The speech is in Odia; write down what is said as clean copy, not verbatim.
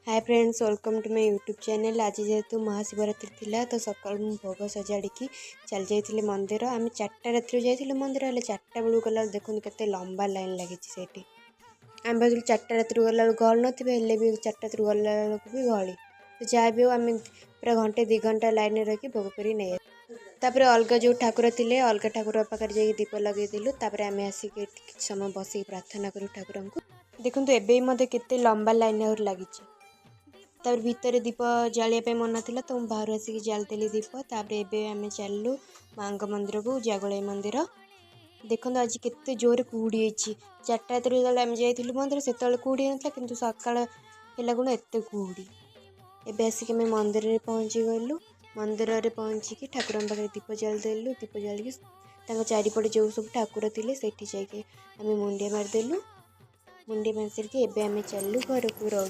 Hi friends, welcome to my YouTube channel. ଆଜି ଯେହେତୁ ମହାଶିବରାତ୍ରି ଥିଲା, ତ ସକାଳୁ ମୁଁ ଭୋଗ ସଜାଡ଼ିକି ଚାଲି ଯାଇଥିଲି ମନ୍ଦିର। ଆମେ 4ଟା ରାତିରୁ ଯାଇଥିଲୁ ମନ୍ଦିର, ହେଲେ 4ଟା ବେଳକୁ ଗଲାବେଳକୁ ଦେଖନ୍ତୁ କେତେ ଲମ୍ବା ଲାଇନ୍ ଲାଗିଛି ସେଇଠି। ଆମେ ଭାବିଥିଲୁ 4ଟା ରାତିରୁ ଗଲାବେଳକୁ ଗହଳି ନଥିବେ, ହେଲେ ବି 4ଟା ରାତିରୁ ଗଲାବେଳକୁ ବି ଗହଳି। ତ ଯାହା ବି ହଉ, ଆମେ ପୁରା ଘଣ୍ଟେ 2 ଘଣ୍ଟା ଲାଇନ୍ରେ ରହିକି ଭୋଗ କରି ନେଇ, ତାପରେ ଅଲଗା ଯେଉଁ ଠାକୁର ଥିଲେ, ଅଲଗା ଠାକୁର ପାଖରେ ଯାଇକି ଦୀପ ଲଗେଇଦେଲୁ। ତାପରେ ଆମେ ଆସିକି ଏଠି କିଛି ସମୟ ବସିକି ପ୍ରାର୍ଥନା କରୁ ଠାକୁରଙ୍କୁ। ଦେଖନ୍ତୁ, ଏବେ ବି ମଧ୍ୟ କେତେ ଲମ୍ବା ଲାଇନ୍ ଆହୁରି ଲାଗିଛି। ତାପରେ ଭିତରେ ଦୀପ ଜାଳିବା ପାଇଁ ମନା ଥିଲା, ତ ମୁଁ ବାହାରୁ ଆସିକି ଜାଳିଦେଲି ଦୀପ। ତାପରେ ଏବେ ଆମେ ଚାଲିଲୁ ମାଆଙ୍କ ମନ୍ଦିରକୁ, ଜାଗୁଳାଇ ମନ୍ଦିର। ଦେଖନ୍ତୁ, ଆଜି କେତେ ଜୋରରେ କୁହୁଡ଼ି ହେଇଛି। 4ଟା ରାତିରେ ଯେତେବେଳେ ଆମେ ଯାଇଥିଲୁ ମନ୍ଦିର, ସେତେବେଳେ କୁହୁଡ଼ି ହେଇନଥିଲା, କିନ୍ତୁ ସକାଳ ହେଲା ଗୁଣ ଏତେ କୁହୁଡ଼ି। ଏବେ ଆସିକି ଆମେ ମନ୍ଦିରରେ ପହଞ୍ଚିଗଲୁ। ମନ୍ଦିରରେ ପହଞ୍ଚିକି ଠାକୁରଙ୍କ ପାଖରେ ଦୀପ ଜାଳିଦେଲୁ। ଦୀପ ଜାଳିକି ତାଙ୍କ ଚାରିପଟେ ଯେଉଁ ସବୁ ଠାକୁର ଥିଲେ, ସେଇଠି ଯାଇକି ଆମେ ମୁଣ୍ଡିଆ ମାରିଦେଲୁ। ମୁଣ୍ଡିଆ ମାରି ସାରିକି ଏବେ ଆମେ ଚାଲିଲୁ ଘରକୁ। ରହୁଛୁ।